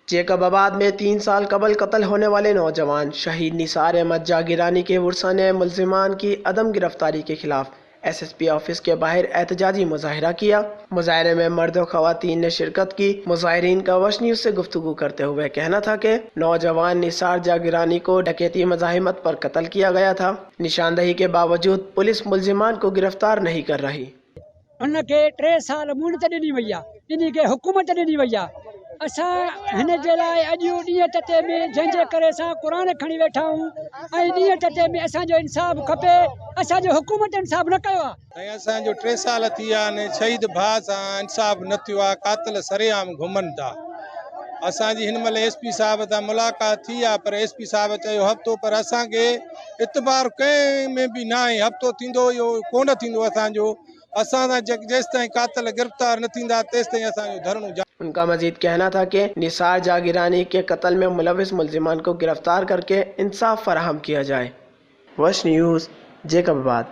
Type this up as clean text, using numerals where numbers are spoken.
Jacob آباد में 3 साल कबल कत्ल होने वाले नौजवान शहीद निसार अहमद जागीरानी के वुरसा ने मुलजिमान की अदम गिरफ्तारी के खिलाफ एसएसपी ऑफिस के बाहर एहतजाजी मुजाहरा किया। मुजाहरे में मर्द और ख़वातीन ने शिरकत की। मुजाहरीन का वश न्यूज़ से गुफ्तगू करते हुए कहना था कि नौजवान निसार जागीरानी को डकैती मज़ाहिमत पर कत्ल किया गया था। निशानदही के बावजूद पुलिस मुलजिमान को गिरफ्तार नहीं कर रही। ان کي ٽي سال مهلت ڏني وئي آهي، ٻنهي کي حڪومت ڏني وئي آهي. اسان هن جي لاء اڄ ڏينهن تتي ۾ جنهن جي ڪري اسان قرآن کڻي ويٺا آهيون ۽ ڏينهن تتي ۾ اسان جو انصاف کپي، اسان جو حڪومت انصاف نه ڪيو آهي. سائين اسان جو ٽي سال ٿي ويا آهن شهيد ڀاء سان انصاف نه ٿيو آهي قاتل سرعام گهمن ٿا اسان جي هن مهل ايس پي صاحب سان ملاقات ٿي آهي پر ايس پي صاحب چيو هفتو پر اسان کي اعتبار ڪنهن ۾ به ناهي هفتو ٿيندو اهو ڪونه ٿيندو اسان جو اسان سان جيستائين قاتل گرفتار نه ٿيندا تيستائين اسان جو ڌرڻو جاري. ان کا مزيد کهنا تھا کہ نثار جاگيراني کے قتل میں ملوث ملزمان کو گرفتار کر کے انصاف فراہم کیا جائے۔ وش نیوز، جیکب آباد۔